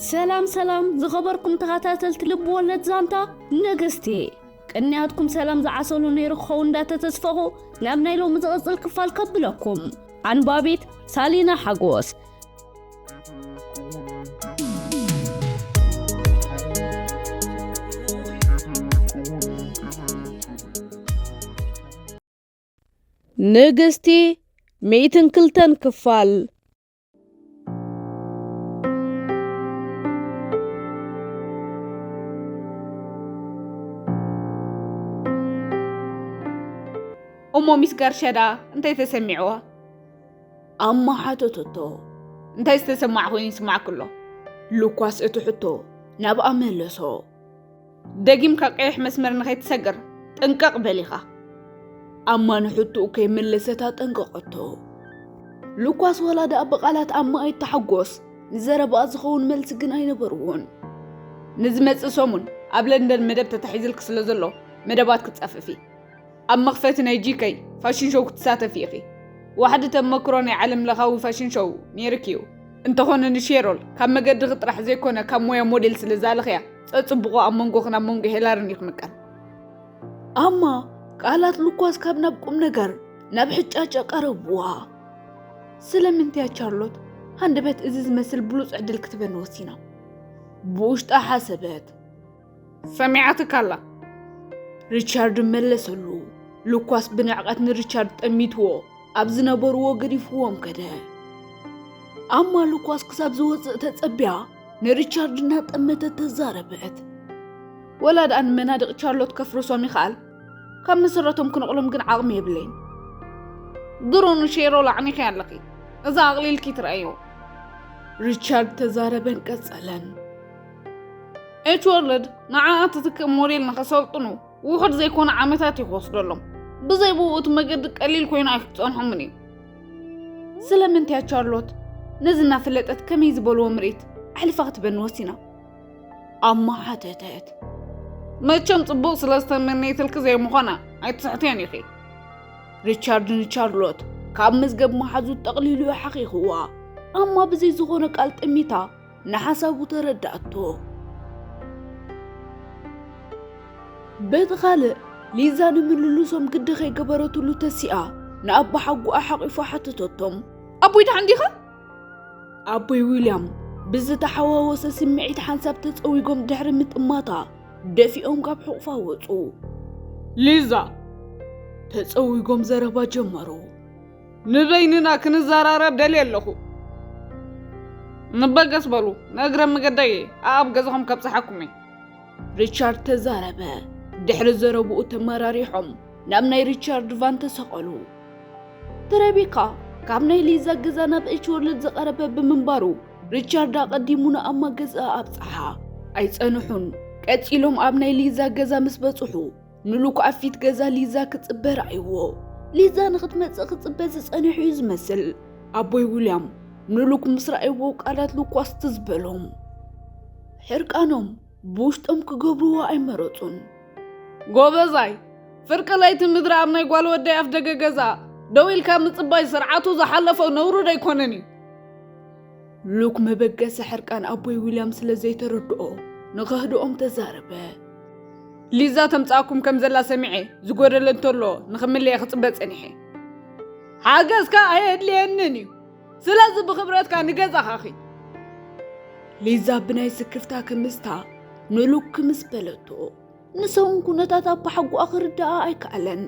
ሰላም ሰላም ዝኸበርኩም ተኸታተልቲ ልብ ወለድ ዛንታ ንግስቲ፣ ቅንያትኩም ሰላም ዝዓሰሉ ነይሩ ክኸውን እንዳተተስፈኹ ናብ ናይ ሎሚ ዝቕጽል ክፋል ከብለኩም። ኣንባቢት ሳሊና ሓጎስ። ንግስቲ ሚእትን ክልተን ክፋል። እሞ ሚስ ጋርሻ ደኣ እንታይ ተሰሚዕዋ? ኣማ ሓተተቶ። እንታይ ዝተሰማዕኹ ይስማዕኩ ኣሎ። ሉኳስ እቲ ሕቶ ናብኣ መለሶ። ደጊምካ ቀይሕ መስመር ንኸይትሰግር ጥንቀቕ በል ኢኻ። ኣማ ንሕቶኡ ከይመለሰት ኣጠንቀቐቶ። ሉኳስ ዋላ ደኣ ብቓላት ኣማ ኣይተሓጎስ፣ ንዘረባኣ ዝኸውን መልሲ ግን ኣይነበርዎን። ንዝመጽእ ሰሙን ኣብ ለንደን መደብ ተታሒዝልኪ ስለ ዘሎ መደባት ክትጻፈፊ። ኣብ መኽፈቲ ናይ ጂ ከይ ፋሽን ሾው ክትሳተፊ ኢኺ። ዋሕዲ ተመክሮ ናይ ዓለም ለኻዊ ፋሽን ሾው ነይርኪ እዩ። እንተኾነ ንሼሮል ካብ መገድኺ ጥራሕ ዘይኮነ ካብ ሞያ ሞዴል ስለ ዝኣለኽያ ጸጽብቖ ኣብ መንጎኽን ኣብ መንጎ ሄላርን እዩ ክምቀል። ኣማ ቃላት ሉኳስ ካብ ናብ ቁም ነገር ናብ ሕጫጨ ቀረብዋ። ስለምንታይ እያ ቻርሎት ሃንደበት እዚ ዝመስል ብሉጽ ዕድል ክትበኒ ወሲና? ብውሽጣ ሓሰበት። ሰሚዓትካ ኣላ። ሪቻርድ መለሰሉ። ሉኳስ ብንዕቐት ንሪቻርድ ጠሚትዎ ኣብ ዝነበርዎ ገዲፍዎም ከደ። ኣማ ሉኳስ ክሳብ ዝወጽእ ተጸቢያ ንሪቻርድ እናጠመተት ተዛረበት። ወላ ደኣ ንመናድቕ ቻርሎት ከፍርሶም ይኽኣል፣ ካብ መሰረቶም ክነቕሎም ግን ዓቕሚ የብለይን። ድሮ ንሼሮል ኣዕኒኺ ኣለኺ። እዛ ኣቕሊልኪ ትረኣዮ። ሪቻርድ ተዛረበን ቀጸለን። ኤች ወርልድ ንዓኣ ትትክእ ሞዴል ንኸሰልጥኑ ውሑድ ዘይኮነ ዓመታት እዩ ክወስደሎም። ብዘይ ብኡ እቲ መገዲ ቀሊል ኮይኑ ኣይክጸንሖምን እዩ። ስለምንታይ እያ ቻርሎት ነዚ እናፈለጠት ከመይ ዝበልዎ ምርኢት ኣሕሊፋ ክትበኒ ወሲና? ኣማ ሓተተት። መቸም ጽቡቕ ስለ ዝተመነይትልኪ ዘይምዃና ኣይትስሕትዮን ኢኺ። ሪቻርድ ንቻርሎት ካብ መዝገብ መሓዙት ጠቕሊሉ እዩ ሓኺኽዋ። ኣማ ብዘይ ዝኾነ ቃል ጠሚታ ንሓሳቡ ተረዳእቶ። በቲ ካልእ ሊዛ ንምልልሶም ግዲ ከይገበረትሉ ተሲኣ ንኣባሓጉኣ ሓቒፋ ሓተተቶም። ኣቦይ ደሓን ዲኻ? ኣቦይ ዊልያም ብዝተሓዋወሰ ስምዒት ሓንሳብ ተጸዊጎም ድሕሪ ምጥማታ ደፊኦም ካብ ሕቑፋ ወጹ። ሊዛ! ተጸዊጎም ዘረባ ጀመሩ። ንበይንና ክንዘራረብ ደልየ ኣለኹ። ንበገስ በሉ፣ ንእግረ መገደይ ኣኣብ ገዛኹም ከብጽሓኩም እየ። ሪቻርድ ተዛረበ። ድሕሪ ዘረብኡ ተመራሪሖም ናብ ናይ ሪቻርድ ቫን ተሰቐሉ። ትረቢካ ካብ ናይ ሊዛ ገዛ ናብ ኤች ወርልድ ዝቐረበ ብምንባሩ ሪቻርድ ኣቐዲሙ ንኣማ ገዛኣ ኣብጽሓ። ኣይጸንሑን። ቀጺሎም ኣብ ናይ ሊዛ ገዛ ምስ በጽሑ ንሉክ ኣብ ፊት ገዛ ሊዛ ክጽበ ረኣይዎ። ሊዛ ንኽትመጽእ ክጽበ ዝጸንሕ እዩ ዝመስል። ኣቦይ ዊልያም ንሉክ ምስ ረኣይዎ ቃላት ሉኳስ ትዝ በሎም። ሕርቃኖም ብውሽጦም ክገብርዎ ኣይመረጹን። ጎበዛይ፣ ፍርቂ ለይቲ ምድሪ ኣብ ናይ ጓል ወደይ ኣፍ ደገ ገዛ ደው ኢልካ ምጽባይ ስርዓቱ ዝሓለፎ ነውሪ ዶ ኣይኮነን እዩ? ሉክ መበገሲ ሕርቃን ኣቦይ ዊልያም ስለ ዘይተረድኦ ንኸህድኦም ተዛረበ። ሊዛ ተምጻኣኩም ከም ዘላ ሰሚዐ ዝጎደለ እንተሎ ንኽምልኤ ክጽበ ጸኒሐ። ሓገዝካ ኣየድልየንን እዩ። ስለዚ ብኽብረትካ ንገዛኻ ኺድ። ሊዛ ብናይ ስክፍታ ክምስታ ንሉክ ክምስ በለቶ። ንሰውን ኩነታት ኣባሓጉኣ ክርድኣ ኣይከኣለን።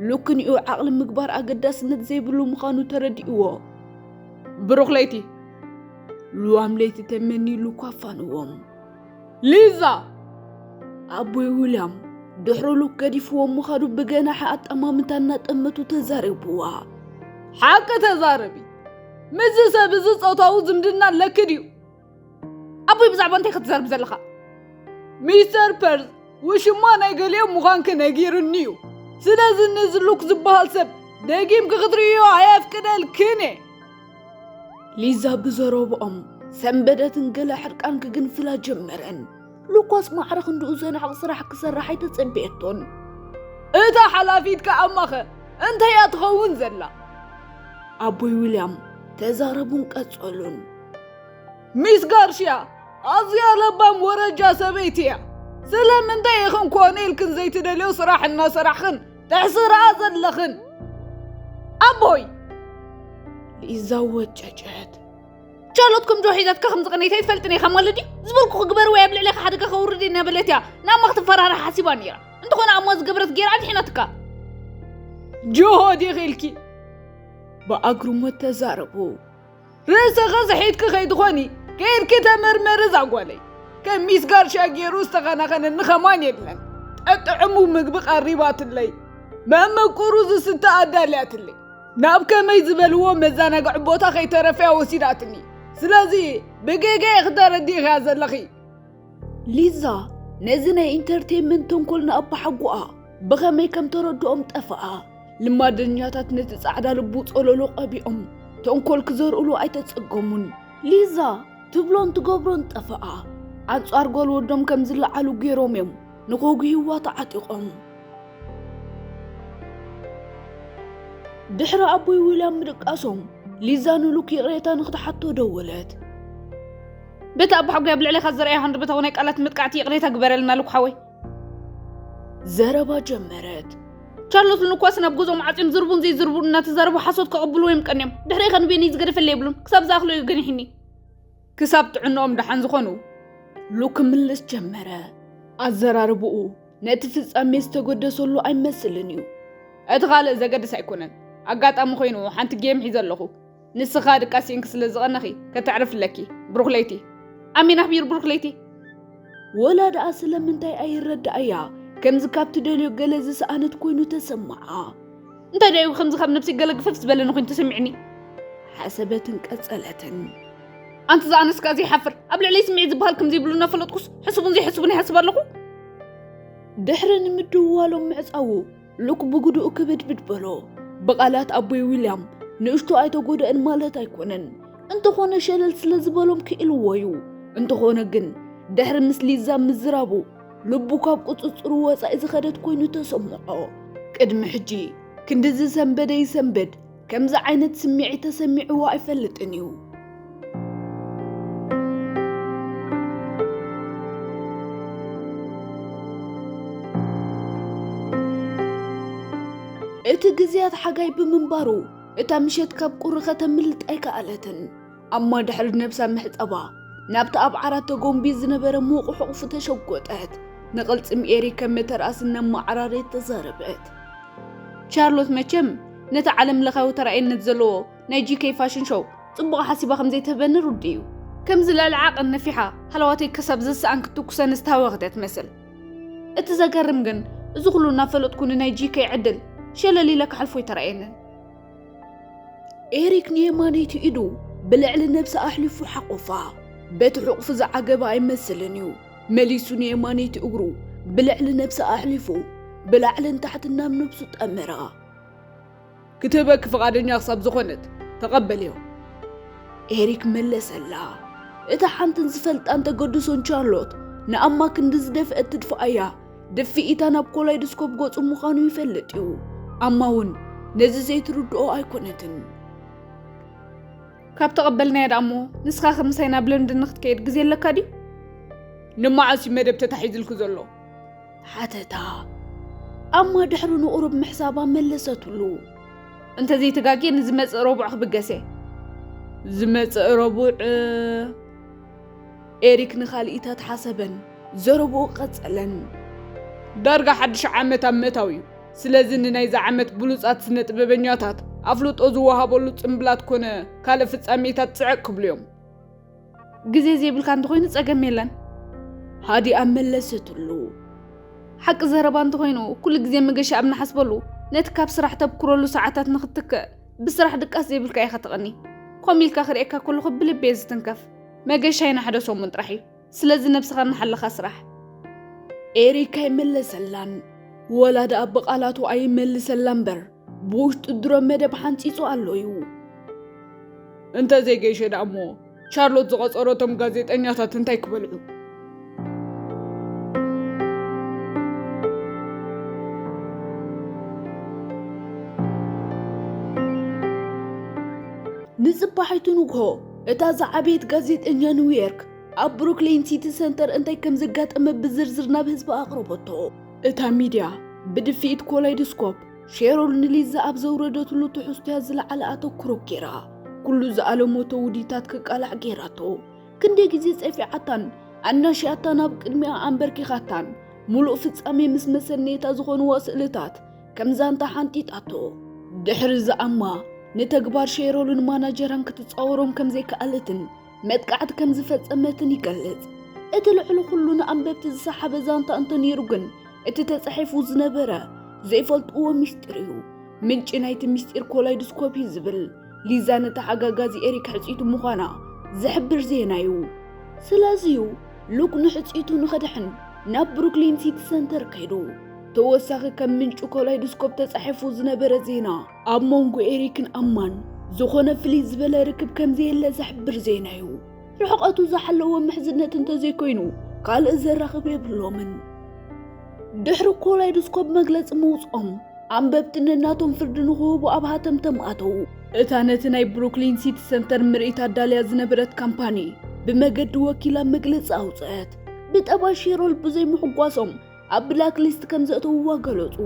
ሉክ ንኡ ዓቕሊ ምግባር ኣገዳስነት ዘይብሉ ምዃኑ ተረዲእዎ። ብሩኽ ለይቲ። ልዋም ለይቲ ተመንዩ ሉክ ኣፋንዎም። ሊዛ! ኣቦይ ዊልያም ድሕሪ ሉክ ገዲፍዎም ምኻዱ ብገናሒ ኣጠማምታ እናጠመቱ ተዛረብዋ። ሓቂ ተዛረቢ። ምስዚ ሰብ እዚ ጾታዊ ዝምድና ኣለኪ ድዩ? ኣቦይ ብዛዕባ እንታይ ክትዛረብ ዘለኻ? ሚስተር ፐርዝ ውሽማ ናይ ገሊኦም ምዃንኪ ነጊሩኒ እዩ። ስለዚ ነዚ ሉክ ዝበሃል ሰብ ደጊምኪ ክትርእዮ ኣየፍቅደልክን እየ። ሊዛ ብዘረብኦም ሰንበደትን ገለ ሕርቃን ክግንፍላ ጀመረን። ሉኳስ ማዕረ ክንድኡ ዘናዕቕ ስራሕ ክሰርሕ ኣይተጸበየቶን። እታ ሓላፊት ከኣ እማኸ እንታይ እያ ትኸውን ዘላ? ኣቦይ ዊልያም ተዛረቡን ቀጸሉን። ሚስ ጋርሽያ፣ ኣዝያ ለባም ወረጃ ሰበይቲ እያ። ስለምንታይ ኢኽን ኮነ ኢልክን ዘይትደልዮ ስራሕ እናሰራሕኽን ተሕስርኣ ዘለኽን? ኣቦይ! ሊዛ ወጨጨት። ቻርሎት ከም ጆ ሒዛትካ ከም ዝቐነይታ ይትፈልጥን ኢኻ ማለት ድዩ? ዝበልኩ ክግበር ወይ ኣብ ልዕሌኻ ሓደጋ ከውርድ እየ እናበለት እያ ንኣማ ክትፈራርሕ ሓሲባ ነይራ። እንተኾነ ኣማ ዝገበረት ገይራ ኣድሒናትካ። ጆሆ ዲኺ ኢልኪ? ብኣግርሞት ተዛረቡ። ርእስኺ ስሒትኪ ከይትኾኒ፣ ከይድኪ ተመርመሪ እዛ ጓለይ። ከም ሚስ ጋርሻ ገይሩ ዝተኸናኸነኒ ኸማን የለን። ጠጥዕሙ ምግቢ ቀሪባትለይ። መመቁሩ ዝስተ ኣዳልያትለይ። ናብ ከመይ ዝበልዎ መዘናግዒ ቦታ ከይተረፈያ ወሲዳትኒ። ስለዚ ብጌጋ ኢኺ ተረዲእኽያ ዘለኺ። ሊዛ ነዚ ናይ ኢንተርቴይንመንት ተንኮል ንኣባሓጎኣ ብኸመይ ከም ተረድኦም ጠፍኣ። ልማደኛታት ነቲ ጻዕዳ ልቡ ጸለሎ ቀቢኦም ተንኮል ክዘርእሉ ኣይተጸገሙን። ሊዛ ትብሎን ትገብሮን ጠፍኣ። ኣንጻር ጓል ወዶም ከም ዝለዓሉ ገይሮም እዮም ንኸጉህይዋ ተዓጢቖም። ድሕሪ ኣቦይ ዊልያም ምድቃሶም፣ ሊዛ ንሉክ ይቕሬታ ንክትሓቶ ደወለት። በቲ ኣባሓጎይ ኣብ ልዕሌኻ ዝረኣየ ሃንደበታዊ ናይ ቃላት መጥቃዕቲ ይቕሬታ ግበረልና ሉክ ሓወይ። ዘረባ ጀመረት። ቻርሎት ንኳስ ናብ ገዝኦም ዓጽዮም ዝርቡን ዘይዝርቡን እናተዛረቡ ሓሶት ከቐብልዎ እዮም ቀንዮም። ድሕሪ ከንቤኒ ዝገደፈለ የብሉን። ክሳብ ዝኣኽሎ እዩ ገኒሕኒ። ክሳብ ጥዕንኦም ደሓን ዝኾኑ። ሉክ ክምልስ ጀመረ። ኣዘራርብኡ ነቲ ፍጻሜ ዝተገደሰሉ ኣይመስልን እዩ። እቲ ካልእ ዘገድስ ኣይኮነን። ኣጋጣሚ ኮይኑ ሓንቲ ጌም ሒዘ ኣለኹ። ንስኻ ድቃስ ሲንክ ስለ ዝቐነኺ ከተዕርፍለኪ። ብሩኽ ለይቲ። ኣሜን ኣኽቢር ብሩኽ ለይቲ። ወላ ደኣ ስለምንታይ ኣይረዳእያ፣ ከምዚ ካብ ትደልዮ ገለ ዝሰኣነት ኮይኑ ተሰምዓ። እንታይ ደኣ እዩ ከምዚ ካብ ነብሲ ገለ ግፍፍ ዝበለኒ ኮይኑ ተሰሚዕኒ? ሓሰበትን ቀጸለትን። ኣንቲ ዝኣነስካ ዘይሓፍር፣ ኣብ ልዕለይ ስምዒት ዝበሃል ከም ዘይብሉ እናፈለጥኩስ፣ ሕሱብን ዘይሕሱብን ይሓስብ ኣለኹ። ድሕሪ ንምድዋሎም ምዕጻዉ፣ ሉክ ብግድኡ ክብድብድ በሎ። ብቓላት ኣቦይ ዊልያም፣ ንእሽቶ ኣይተጎድአን ማለት ኣይኮነን። እንተኾነ ሸለል ስለ ዝበሎም ክኢልዎ እዩ። እንተኾነ ግን፣ ድሕሪ ምስ ሊዛ ምዝራቡ፣ ልቡ ካብ ቁጽጽሩ ወጻኢ ዝኸደት ኮይኑ ተሰምዖ። ቅድሚ ሕጂ፣ ክንድዚ ሰንበደ ይሰንበድ፣ ከምዚ ዓይነት ስምዒት ተሰሚዕዎ ኣይፈልጥን እዩ። እቲ ግዜያት ሓጋይ ብምንባሩ፣ እታ ምሸት ካብ ቁሪ ከተምልጥ ኣይከኣለትን። ኣማ ድሕሪ ነብሳ ምሕጻባ፣ ናብቲ ኣብ ዓራት ተጎንብዩ ዝነበረ ምዉቕ ሕቑፉ ተሸጎጠት። ንቕልጽም ኤሪክ ከም መተርኣስ እናመዓራረየት ተዛረበት። ቻርሎት መቸም ነቲ ዓለም ለኻዊ ተራእየነት ዘለዎ ናይ ጂ ኬይ ፋሽን ሾው ጽቡቕ ሓሲባ ከም ዘይትህበኒ ርዱእ እዩ። ከምዚ ልዕሊ ዓቐን ነፊሓ ሃለዋተይ ክሳብ ዝስኣን ክትትኩሰኒ ዝተሃወኸት እያ ትመስል። እቲ ዘገርም ግን፣ እዚ ኩሉ እናፈለጥኩ ንናይ ጂ ኬይ ዕድል ሸለል ኢለ ክሓልፎ ኣይተራእየንን። ኤሪክ ንየማነይቲ ኢዱ ብልዕሊ ነብሳ ኣሕሊፉ ሓቆፋ። በቲ ሕቑፉ ዝዓገበ ኣይመስልን እዩ። መሊሱ ንየማነይቲ እግሩ ብልዕሊ ነብሳ ኣሕሊፉ ብላዕልን ታሕትን ናብ ነብሱ ጠመራ። ክትህበኪ ፍቓደኛ ክሳብ ዝኾነት ተቐበልዮ። ኤሪክ መለሰላ። እታ ሓንትን ዝፈልጣን ተገድሶን ቻርሎት ንኣማ ክንዲ ዝደፍአት ትድፍኣያ። ድፍኢታ ናብ ኮላይዶስኮፕ ገጹ ምዃኑ ይፈልጥ እዩ። ኣማ እውን ነዚ ዘይትርድኦ ኣይኮነትን። ካብ ተቐበልናያ ደኣ እሞ፣ ንስኻ ከምሳይ ናብ ለንደን ንክትከይድ ግዜ ኣለካ ድዩ? ንመዓስ እዩ መደብ ተታሒዝልኪ ዘሎ? ሓተታ። ኣማ ድሕሪ ንቑሩብ ምሕሳባ መለሰትሉ። እንተዘይተጋግየ ንዝመጽእ ረቡዕ ክብገስ እየ። ዝመጽእ ረቡዕ? ኤሪክ ንኻልኢታት ሓሰበን ዘረብኡ ቀጸለን። ዳርጋ ሓድሽ ዓመት ኣብ ምእታው እዩ። ስለዚ ንናይዚ ዓመት ብሉጻት ስነ ጥበበኛታት ኣፍልጦ ዝወሃበሉ ጽምብላት ኮነ ካልእ ፍጻሜታት ጽዕቕ ክብሉ እዮም። ግዜ ዘይብልካ እንተኾይኑ ጸገም የለን። ሃዲኣ መለሰትሉ። ሓቂ ዘረባ እንተኾይኑ፣ ኩሉ ግዜ መገሻ ኣብ ንሓስበሉ፣ ነቲ ካብ ስራሕ ተብኩረሉ ሰዓታት ንኽትክእ፣ ብስራሕ ድቃስ ዘይብልካ ኢኻ ትቐኒ። ኮም ኢልካ ክርእየካ ከለኹ ብልቢ እየ ዝትንከፍ። መገሻ ናይ ሓደ ሰሙን ጥራሕ እዩ። ስለዚ ነብስኻ እናሓለኻ ስራሕ። ኤሪክ ኣይመለሰላን። ወላ ደኣ ብቓላቱ ኣይመልሰላ እምበር፣ ብውሽጡ ድሮ መደብ ሓንጺጹ ኣሎ እዩ። እንተ ዘይገይሸ ደኣ እሞ፣ ቻርሎት ዝቐጸረቶም ጋዜጠኛታት እንታይ ክበልዑ? ንጽባሒቱ ንግሆ፣ እታ ዝዓበየት ጋዜጠኛ ኒውዮርክ፣ ኣብ ብሩክሊን ሲቲ ሰንተር እንታይ ከም ዘጋጠመ ብዝርዝር ናብ ህዝቢ ኣቕረበቶ። እታ ሚድያ ብድፍኢት ኮላይዶስኮፕ ሼሮል ንሊዛ ኣብ ዘውረደትሉ ትሕዝቶያ ዝለዓለ ኣተኩሮ ገይራ፣ ኩሉ ዝኣለመቶ ውዲታት ክቃላዕ ገይራቶ። ክንደይ ግዜ ጸፊዓታን ኣናሽያታን ኣብ ቅድሚኣ ኣንበርኪኻታን፣ ሙሉእ ፍጻሜ ምስ መሰነይታ ዝኾንዋ ስእልታት ከም ዛንታ ሓንጢጣቶ። ድሕሪ ዝኣማ፣ ንተግባር ሼሮልን ማናጀራን ክትጻወሮም ከም ዘይከኣለትን መጥቃዕቲ ከም ዝፈጸመትን ይገልጽ። እቲ ልዕሊ ኩሉ ንኣንበብቲ ዝሰሓበ ዛንታ እንተነይሩ ግን፣ እቲ ተጻሒፉ ዝነበረ ዘይፈልጥዎ ምስጢር እዩ። ምንጪ ናይቲ ምስጢር ኮላይዶስኮፕ እዩ ዝብል፣ ሊዛ ንተሓጋጋዚ ኤሪክ ሕጽይቱ ምዃና ዝሕብር ዜና እዩ። ስለዚ እዩ ሉክ ንሕጽይቱ ንኸድሕን ናብ ብሩክሊን ሲቲ ሰንተር ከይዱ። ተወሳኺ ከም ምንጩ ኮላይዶስኮፕ ተጻሒፉ ዝነበረ ዜና፣ ኣብ መንጎ ኤሪክን ኣማን ዝኾነ ፍልይ ዝበለ ርክብ ከም ዘየለ ዝሕብር ዜና እዩ። ርሕቐቱ ዝሓለወ ምሕዝነት እንተዘይኮይኑ ካልእ ዘራኽብ የብሎምን። ድሕሪ ኮላይዶስኮፕ መግለጺ ምውጽኦም፣ ኣንበብቲ ነናቶም ፍርዲ ንኽህቡ ኣብ ሃተምተም ኣተዉ። እታ ነቲ ናይ ብሩክሊን ሲቲ ሰንተር ምርኢት ኣዳልያ ዝነበረት ካምፓኒ ብመገዲ ወኪላ መግለጺ ኣውጽአት። ብጠባይ ሼሮል ብዘይምሕጓሶም ኣብ ብላክ ሊስት ከም ዘእተውዋ ገለጹ።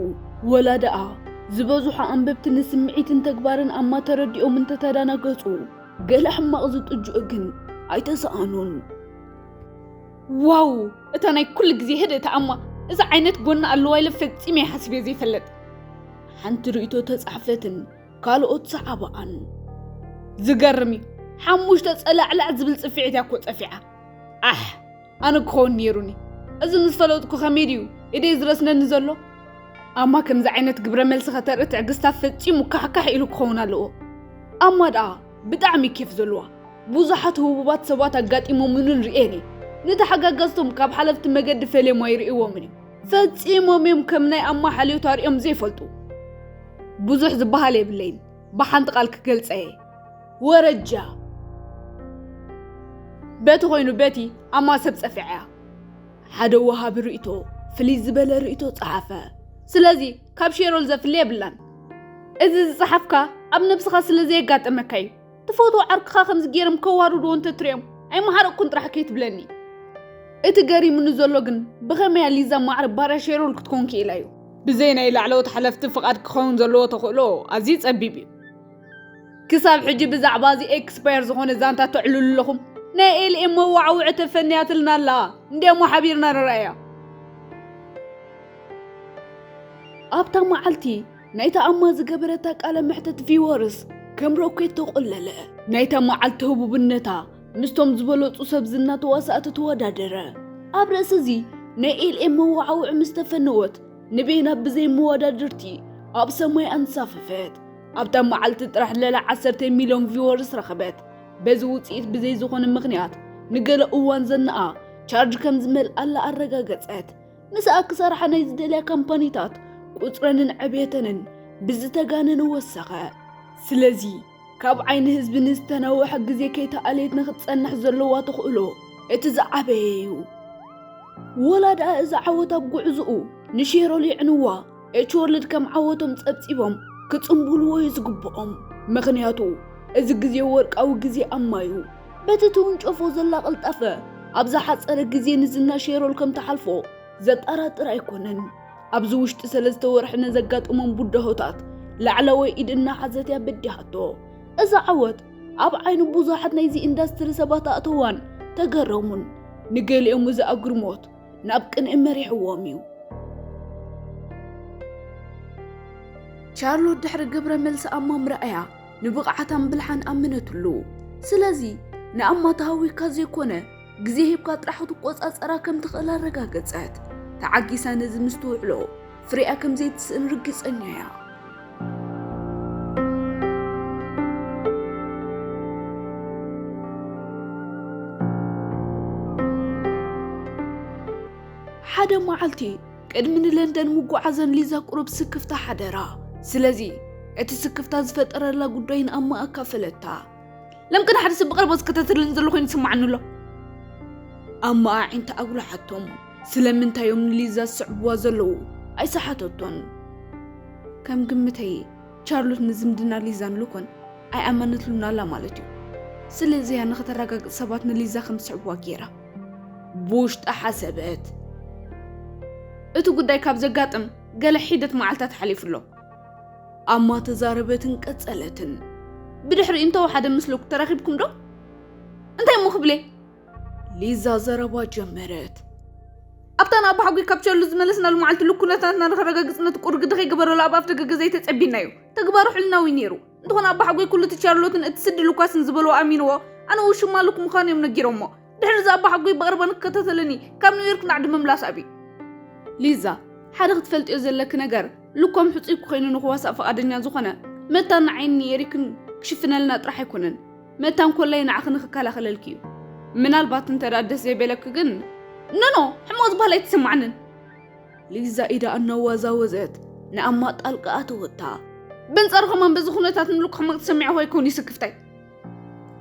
ወላ ደኣ ዝበዝሑ ኣንበብቲ ንስምዒትን ተግባርን ኣማ ተረዲኦም እንተተዳናገጹ፣ ገለ ሕማቕ ዝጥጅኡ ግን ኣይተሰኣኑን። ዋው! እታ ናይ ኩሉ ግዜ ህድእቲ ኣማ፣ እዚ ዓይነት ጎና ኣለዋ ኢለ ፈጺመ ሓሲበ ዘይፈልጥ። ሓንቲ ርእይቶ ተጻሕፈትን ካልኦት ሰዓባኣን። ዝገርም እዩ። ሓሙሽተ ጸላዕላዕ ዝብል ጽፍዒት እያ እኮ ጸፊዓ። ኣሕ! ኣነ ክኸውን ነይሩኒ። እዚ ምስ ፈለጥኩ ከመይ ድዩ ኢደይ ዝረስነኒ ዘሎ? ኣማ ከምዚ ዓይነት ግብረ መልሲ ከተርኢ ትዕግስታ ፈጺሙ ካሕካሕ ኢሉ ክኸውን ኣለዎ። ኣማ ደኣ ብጣዕሚ ኬፍ ዘለዋ። ብዙሓት ህቡባት ሰባት ኣጋጢሞምንን ርእየን እየ። ንተሓጋገዝቶም ካብ ሓለፍቲ መገዲ ፈልዮም ኣይርእይዎምን እዮም። ፈጺሞም እዮም ከም ናይ ኣማ ሓልዮት ኣርእዮም ዘይፈልጡ። ብዙሕ ዝበሃል የብለይን። ብሓንቲ ቃል ክገልጸ እየ። ወረጃ። በቲ ኮይኑ በቲ ኣማ ሰብ ጸፊዓ እያ። ሓደ ወሃቢ ርእይቶ ፍልይ ዝበለ ርእይቶ ጸሓፈ። ስለዚ ካብ ሼሮል ዘፍሊ የብላን። እዚ ዝጸሓፍካ ኣብ ነብስኻ ስለ ዘየጋጠመካ እዩ። ትፈትዎ ዓርክኻ ከምዚ ገይሮም ከዋርድዎ እንተትሪኦም ኣይመሓረቅኩን ጥራሕ ከይትብለኒ። እቲ ገሪሙኒ ዘሎ ግን ብኸመይ እያ ሊዛ ማዕረ ባርያ ሼሮል ክትኮን ክኢላ እዩ? ብዘይ ናይ ላዕለዎት ሓለፍቲ ፍቓድ ክኸውን ዘለዎ ተኽእሎ ኣዝዩ ጸቢብ እዩ። ክሳብ ሕጂ ብዛዕባ እዚ ኤክስፓየር ዝኾነ ዛንታ ተዕልሉ ኣለኹም። ናይ ኤልኤም መዋዕውዒ ተፈንያትልና ኣላ። እንዲያሞ ሓቢርና ንረኣያ። ኣብታ መዓልቲ ናይታ ኣማ ዝገበረታ ቃለ መሕተት ቪወርስ ከም ሮኬት ተቖለለ። ናይታ መዓልቲ ህቡብነታ ምስቶም ዝበለጹ ሰብ ዝና ተዋሳእቲ ተወዳደረ። ኣብ ርእሲ እዚ ናይ ኤልኤም መዋዕውዒ ምስ ተፈነወት ንቤና ብዘይ መወዳድርቲ ኣብ ሰማይ ኣንሳፈፈት። ኣብታ መዓልቲ ጥራሕ ልዕሊ ዓሰርተ ሚልዮን ቪወርስ ረኸበት። በዚ ውጽኢት ብዘይ ዝኾነ ምኽንያት ንገለ እዋን ዘናኣ ቻርጅ ከም ዝመልኣላ ኣረጋገጸት። ምስኣ ክሰርሓ ናይ ዝደልያ ካምፓኒታት ቁጽረንን ዕብየተንን ብዝተጋነነ ወሰኸ። ስለዚ ካብ ዓይኒ ህዝቢ ንዝተናውሐ ግዜ ከይተኣልየት ንኽትጸንሕ ዘለዋ ተኽእሎ እቲ ዝዓበየ እዩ። ወላ ደኣ እዚ ዓወት ኣብ ጉዕዝኡ ንሼሮል የዕንዋ፣ ኤች ወርልድ ከም ዓወቶም ጸብጺቦም ክጽምቡልዎ እዩ ዝግብኦም። ምኽንያቱ እዚ ግዜ ወርቃዊ ግዜ ኣማ እዩ። በቲ ትውንጨፎ ዘላ ቅልጣፈ ኣብ ዝሓጸረ ግዜ ንዝና ሼሮል ከም ትሓልፎ ዘጠራጥር ኣይኮነን። ኣብዚ ውሽጢ ሰለስተ ወርሒ ንዘጋጠሞም ብድሆታት ላዕለዋይ ኢድ እናሓዘት እያ በዲሃቶ። እዚ ዓወት ኣብ ዓይኒ ብዙሓት ናይዚ ኢንዳስትሪ ሰባት ኣእተዋን ተገረሙን። ንገሊኦም እዚ ኣግርሞት ናብ ቅንኢ መሪሕዎም እዩ። ቻርሎት ድሕሪ ግብረ መልሲ ኣማ ምርኣያ ንብቕዓታን ብልሓን ኣመነትሉ። ስለዚ ንኣማ ተሃዊካ ዘይኮነ ግዜ ሂብካ ጥራሕ ክትቆጻጸራ ከም ትኽእል ኣረጋገጸት። ተዓጊሳ ነዚ ምስትውዕሎ ፍሬኣ ከም ዘይትስእን ርግጸኛ እያ። ሓደ መዓልቲ ቅድሚ ንለንደን ምጉዓዘን ሊዛ ቁሩብ ስክፍታ ሓደራ። ስለዚ እቲ ስክፍታ ዝፈጠረላ ጉዳይ ንኣማ ኣካፈለታ። ለምቅን ሓደ ሰብ ብቐረባ ዝከታተልን ዘሎ ኮይኑ ይስምዓኒ ኣሎ። ኣማ ኣዒንታ ኣጉላሓቶም። ስለምንታይ እዮም ንሊዛ ዝስዕብዋ ዘለዉ ኣይሰሓተቶን። ከም ግምተይ ቻርሎት ንዝምድና ሊዛን ሉኮን ኣይኣመነትሉን ኣላ ማለት እዩ። ስለዚ እያ ንኽተረጋግጽ ሰባት ንሊዛ ከም ዝስዕብዋ ገይራ። ብውሽጣ ሓሰበት። እቲ ጉዳይ ካብ ዘጋጥም ገለ ሒደት መዓልታት ሓሊፉ ኣሎ። ኣማ ተዛረበትን ቀጸለትን። ብድሕሪኡ እንተወሓደ ምስ ሉክ ተራኺብኩም ዶ? እንታይ እሞ ክብሌ? ሊዛ ዘረባ ጀመረት። ኣብታ ንኣቦሓጎይ ካብ ቸርሎት ዝመለስናሉ መዓልቲ ሉክ ኩነታትና ንኸረጋግጽ ነቲ ቁሩብ ግዲ ከይገበረሉ ኣብ ኣፍ ደገ ገዛይ ተጸቢና እዩ። ተግባሩ ሕልናዊ ነይሩ። እንተኾነ ኣቦሓጎይ ኩሉ እቲ ቻርሎትን እቲ ስዲ ሉካስን ዝበልዎ ኣሚንዎ፣ ኣነ ውሽማ ሉክ ምዃኑ እዮም ነጊሮሞ። ድሕሪ እዚ ኣቦሓጎይ ብቐረባ ንከታተለኒ ካብ ኒውዮርክ ንዓዲ ምምላስ ኣብዩ። ሊዛ፣ ሓደ ክትፈልጥዮ ዘለኪ ነገር፣ ሉክ ከም ሕጹይ ኮይኑ ንኽዋሳእ ፍቓደኛ ዝኾነ፣ መታን ንዓይን ንኤሪክን ክሽፍነልና ጥራሕ ኣይኮነን፣ መታን ኮላይ ንዓኺ ንኽከላኸለልኪ እዩ። ምናልባት እንተ ደኣ ደስ ዘይበለኪ ግን፣ ኖኖ፣ ሕማቕ ዝበሃል ኣይተሰማዓንን። ሊዛ ኢዳ እናወዛወዘት ንኣማ ጣልቃ ኣተወታ። በንጻሩ ከማን በዚ ኩነታት ንሉክ ሕማቕ ተሰሚዕዎ ኣይኮን እዩ ስክፍታይ።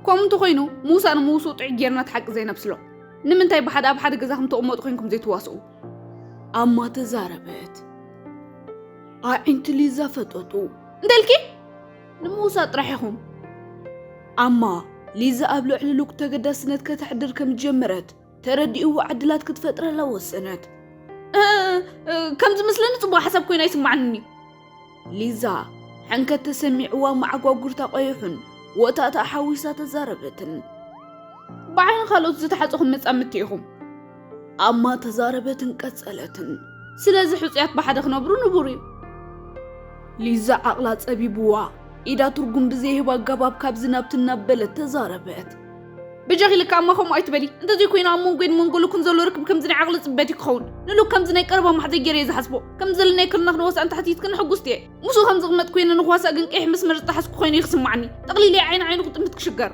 ከምኡ እንተኾይኑ ምውሳእ ንምውስኡ ጥዑይ ጌርና እቲ ሓቂ ዘይነብስሎ። ንምንታይ ብሓደ ኣብ ሓደ ገዛ ከም ተቐመጡ ኮይንኩም ዘይትዋስኡ? ኣማ ተዛረበት። ኣዒንቲ ሊዛ ፈጠጡ። እንተልኪ ንምውሳእ ጥራሕ ኢኹም። ኣማ ሊዛ ኣብ ልዕሊ ሉክ ተገዳስነት ከተሕድር ከም ዝጀመረት ተረዲእዎ ዕድላት ክትፈጥረላ ወሰነት። እ፣ እ፣ ከም ዝመስለኒ ጽቡቕ ሓሳብ ኮይኑ ኣይስምዓንን እዩ። ሊዛ ሕንከት ተሰሚዕዋ መዓጓጉርታ ቆይሑን ወታእታ ሓዊሳ ተዛረበትን። ብዓይኒ ካልኦት ዝተሓጸኹም መጻምድቲ ኢኹም። ኣማ ተዛረበትን ቀጸለትን። ስለዚ ሕጹያት ብሓደ ክነብሩ ንቡር እዩ። ሊዛ ዓቕላ ጸቢብዋ፣ ኢዳ ትርጉም ብዘይህብ ኣገባብ ካብዚ ናብቲ እናበለት ተዛረበት። በጃኺ ልካ ኣማ ከምኡ ኣይትበሊ። እንተዘይኮይኑ ኣብ መንጎይን መንጎ ሉክን ዘሎ ርክብ ከምዚ ናይ ዓቕሊ ጽበት እዩ ክኸውን። ንሉክ ከምዚ ናይ ቀረባ ማሕዘይ ገይረ እየ ዝሓስቦ። ከም ዘለናይ ክልና ክንወሳእ እንተሓቲትክኒ ሕጉስቲ እየ። ምስኡ ከም ዝቕመጥ ኮይነ ንኽዋሳእ ግን ቀይሕ መስመር ዝጠሓስኩ ኮይኑ እዩ ክስምዓኒ። ጠቕሊለ እየ ዓይኒ ዓይኑ ክጥምት ክሽገር።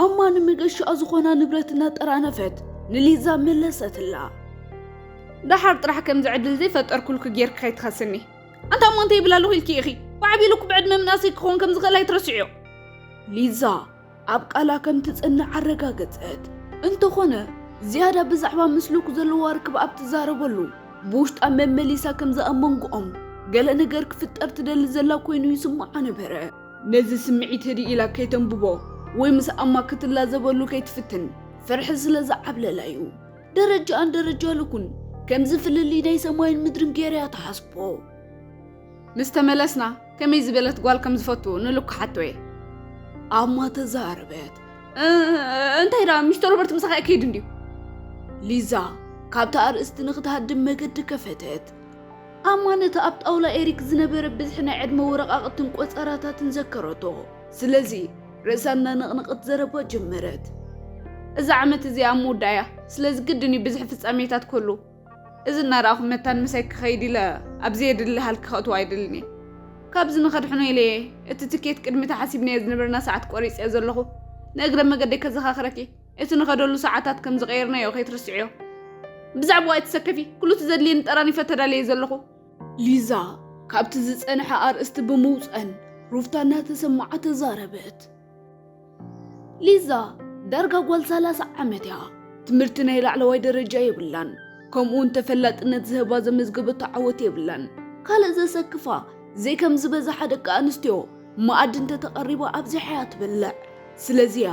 ኣማ ንመገሻኣ ዝኾና ንብረት እናጠራነፈት ንሊዛ መለሰትላ። ደሓር ጥራሕ ከምዚ ዕድል ዘይፈጠርኩልኪ ጌርኪ ከይትኸስኒ። ኣንታ እሞ እንታይ ይብል ኣለኹ ኢልኪ ኢኺ? ብዓብዩ ሉክ ብዕድመ ምንኣሰይ ክኸውን ከም ዝኽእል ኣይትረስዕዮ። ሊዛ ኣብ ቃላ ከም ትጸንዕ ኣረጋገጸት። እንተኾነ ዝያዳ ብዛዕባ ምስ ሉክ ዘለዋ ርክብ ኣብ ትዛረበሉ ብውሽጣ መመሊሳ ከም ዝኣመንግኦም ገለ ነገር ክፍጠር ትደሊ ዘላ ኮይኑ ይስምዓ ነበረ። ነዚ ስምዒት ህድእ ኢላ ከይተንብቦ ወይ ምስ ኣማ ክትላዘበሉ ከይትፍትን ፍርሒ ስለ ዝዓብለላ እዩ። ደረጃኣን ደረጃ ሉክን ከምዚ ፍልልይ ናይ ሰማይን ምድርን ገይራ እያ ትሓስቦ። ምስ ተመለስና ከመይ ዝበለት ጓል ከም ዝፈቱ ንሉክ ክሓቶ እየ። ኣማ ተዛረበት። እ-፣ እንታይ ደኣ ሚስተር ሮበርት ምሳኻ ኣይከይድ እንድዩ? ሊዛ ካብቲ ኣርእስቲ ንኽትሃድም መገዲ ከፈተት። ኣማ ነቲ ኣብ ጣውላ ኤሪክ ዝነበረ ብዝሒ ናይ ዕድመ ወረቓቕትን ቆጸራታትን ዘከረቶ። ስለዚ ርእሳ እናነቕነቐት ዘረባ ጀመረት። እዛ ዓመት እዚኣ ኣብ ምውዳእያ፣ ስለዚ ግድን እዩ ብዝሒ ፍጻሜታት ክህሉ። እዚ እናረኣኹ መታን ምሳይ ክኸይድ ኢለ ኣብ ዘየድሊ ሃልኪ ከእትዎ ኣይደልን እየ። ካብዚ ንኸድሕኖ ኢለ እየ እቲ ትኬት ቅድሚ ተሓሲብናዮ ዝነበርና ሰዓት ቆሪጸዮ ዘለኹ። ንእግረ መገደይ ከዘኻኽረኪ፣ እቲ ንኸደሉ ሰዓታት ከም ዝቐየርናዮ ከይትርስዕዮ። ብዛዕባኡ ኣይትሰከፊ፣ ኩሉ እቲ ዘድልየኒ ጠራኒፈ ተዳልየ ዘለኹ። ሊዛ ካብቲ ዝጸንሐ ኣርእስቲ ብምውጸን ሩፍታ እናተሰማዓ ተዛረበት። ሊዛ ዳርጋ ጓል ሰላሳ ዓመት እያ። ትምህርቲ ናይ ላዕለዋይ ደረጃ የብላን። ከምኡውን ተፈላጥነት ዝህባ ዘመዝገበቶ ዓወት የብላን። ካልእ ዘሰክፋ፣ ዘይከም ዝበዝሓ ደቂ ኣንስትዮ መኣዲ እንተተቐሪባ ኣብዚሓ እያ ትበልዕ። ስለዚ እያ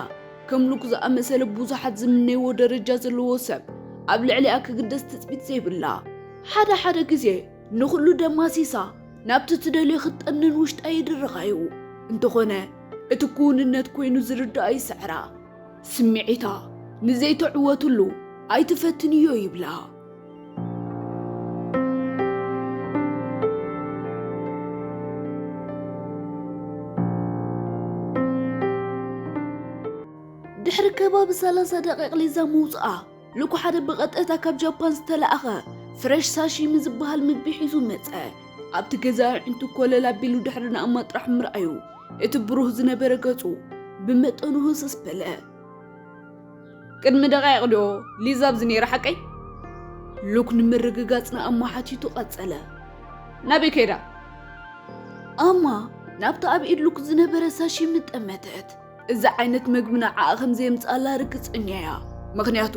ከም ሉክ ዝኣመሰለ ብዙሓት ዝምነይዎ ደረጃ ዘለዎ ሰብ ኣብ ልዕሊኣ ክግደስ ትጽቢት ዘይብላ። ሓደ ሓደ ግዜ ንኹሉ ደማሲሳ ናብቲ ትደልዮ ክትጠንን ውሽጣ ይድርኻ እዩ። እንተኾነ እቲ ክውንነት ኮይኑ ዝርድኣ ይስዕራ። ስምዒታ ንዘይትዕወትሉ ኣይትፈትንዮ ይብላ። ድሕሪ ከባቢ ሰላሳ ደቂቕ ሊዛ ምውጽኣ፣ ሉክ ሓደ ብቐጥታ ካብ ጃፓን ዝተላእኸ ፍሬሽ ሳሺሚ ዝበሃል ምግቢ ሒዙ መጸ። ኣብቲ ገዛ ኣዒንቱ ኮለል ኣቢሉ ድሕሪ ንኣማ ጥራሕ ምርኣዩ፣ እቲ ብሩህ ዝነበረ ገጹ ብመጠኑ ህስስ በለ። ቅድሚ ደቓይቕ ዶ ሊዛ ኣብዚ ነይራ ሓቀይ? ሉክ ንምርግጋጽ ንኣማ ሓቲቱ ቀጸለ። ናበይ ከይዳ? ኣማ ናብቲ ኣብ ኢድ ሉክ ዝነበረ ሳሺሚ ጠመተት። እዚ ዓይነት መግቢ ንዓኣ ከም ዘየምጽኣላ ርግጸኛ እያ። ምኽንያቱ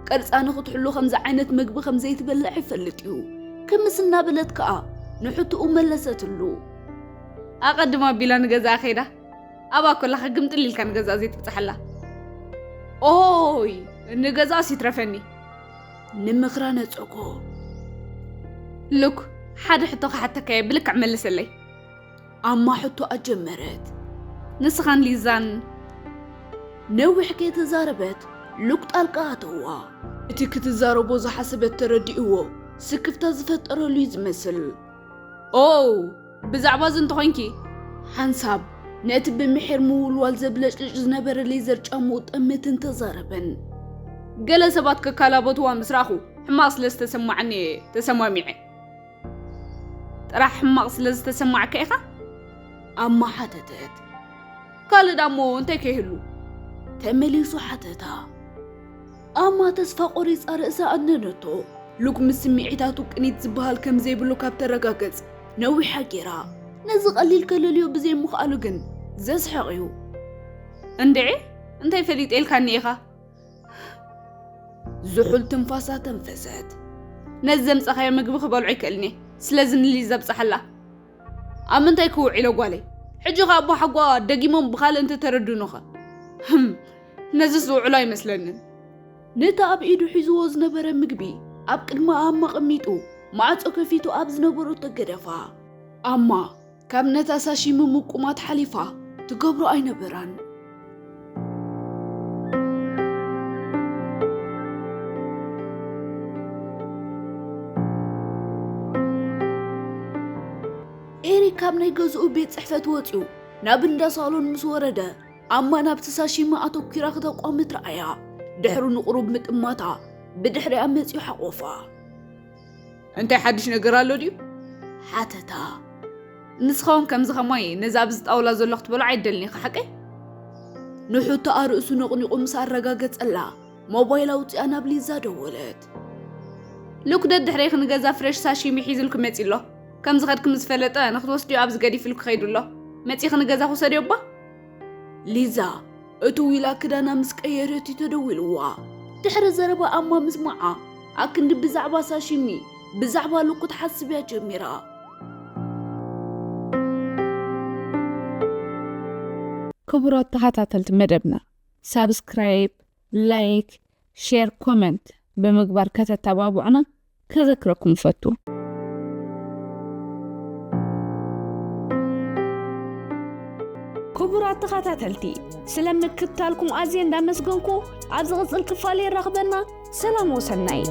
ቅርጻ ንኽትሕሉ ከምዚ ዓይነት መግቢ ከም ዘይትበልዕ ይፈልጥ እዩ። ክምስ እናበለት ከኣ ንሕቶኡ መለሰትሉ። ኣቐድም ኣቢላ ንገዛኣ ከይዳ። ኣብኣ ኮላኻ ግምጥል ኢልካ ንገዛእ ዘይትብጽሓላ። ኦይ፣ ንገዛእስ ይትረፈኒ። ንምኽራ ነጸጎ። ሉክ፣ ሓደ ሕቶ ክሓተካ እየ፣ ብልክዕ መልሰለይ። ኣማ ሕቶ ኣጀመረት። ንስኻን ሊዛን ነዊሕ ከይተዛረበት ሉክ ጣልቃ ኣተዋ። እቲ ክትዛረቦ ዝሓሰበት ተረዲእዎ ስክፍታ ዝፈጠረሉ እዩ ዝመስል። ኦ፣ ብዛዕባ እዚ እንተኾይንኪ፣ ሓንሳብ ነቲ ብምሒር ምውልዋል ዘብለጭልጭ ዝነበረ ሌዘር ጫምኡ ጠምትን ተዛረበን። ገለ ሰባት ከካላበትዋ ምስ ረኣኹ ሕማቕ ስለ ዝተሰማዓኒ እየ ተሰማሚዐ። ጥራሕ ሕማቕ ስለ ዝተሰማዕካ ኢኻ? ኣማ ሓተተት። ካልእ ዳሞ እንታይ ከይህሉ? ተመሊሱ ሓተታ። ኣማ ተስፋ ቆሪጻ ርእሳ ኣነነቶ። ሉክ ምስ ስምዒታቱ ቅኒት ዝበሃል ከም ዘይብሉ ካብ ተረጋገጽ ነዊሓ ጌራ። ነዚ ቀሊል ከለልዮ ብዘይምኽኣሉ ግን ዘስሕቕ እዩ። እንድዒ፣ እንታይ ፈሊጠ ኢልካኒ ኢኻ? ዝሑል ትንፋሳ ተንፈሰት። ነዚ ዘምጻኻዮ ምግቢ ክበልዖ ይክእልኒ፣ ስለዚ ንሊዛ ብጽሓላ። ኣብ ምንታይ ክውዒሎ ጓለይ? ሕጂ ኸኣ ኣቦ ሓጓ ደጊሞም ብኻልእ እንተተረድኑኸ? ህም፣ ነዚ ዝውዕሎ ኣይመስለንን። ነቲ ኣብ ኢዱ ሒዝዎ ዝነበረ ምግቢ ኣብ ቅድሚ ኣማ ኣቐሚጡ፣ ማዕጾ ከፊቱ ኣብ ዝነበሮ ተገደፋ። ኣማ ካብ ነታ ሳሺሚ ምቁማት ሓሊፋ ትገብሮ ኣይነበራን። ኤሪክ ካብ ናይ ገዝኡ ቤት ጽሕፈት ወጺኡ ናብ እንዳ ሳሎን ምስ ወረደ፣ ኣማ ናብቲ ሳሺሚ ኣተኲራ ክተቋምት ረኣያ። ድሕሩ ንቑሩብ ምጥማታ፣ ብድሕሪኣ መጺኡ ሓቖፋ። እንታይ ሓድሽ ነገር ኣሎ ድዩ? ሓተታ። ንስኻ እውን ከምዚ ከማይ ነዚ ኣብዚ ጣውላ ዘሎ ክትበልዖ ኣይደልን ኢኻ፣ ሓቀይ? ንሑታ ኣርእሱ ነቕኒቑ ምስ ኣረጋገጸላ፣ ሞባይል ኣውጺኣ ናብ ሊዛ ደወለት። ሉክ ደድሕሬኺ ንገዛ ፍሬሽ ሳሺሚ ሒዙልኪ መጺ ኣሎ። ከም ዝኸድኪ ምስ ፈለጠ ንክትወስድዮ ኣብዚ ገዲፍልኪ ከይዱ ኣሎ። መጺኺ ንገዛ ክውሰድዮ እባ? ሊዛ እትው ኢላ ክዳና ምስ ቀየረት እዩ ተደዊልዋ። ድሕሪ ዘረባ ኣማ ምስማዓ ኣክንዲ ብዛዕባ ሳሺሚ ብዛዕባ ሉክ ክትሓስብ እያ ጀሚራ። ክቡራት ተኸታተልቲ መደብና ሳብስክራይብ፣ ላይክ፣ ሼር፣ ኮመንት ብምግባር ከተተባብዑና ከዘክረኩም እፈቱ። ክቡራት ተኸታተልቲ፣ ስለ ምክትታልኩም ኣዝየ እንዳመስገንኩ፣ ኣብ ዝቕጽል ክፋል የራኽበና። ሰላም ወሰናይ።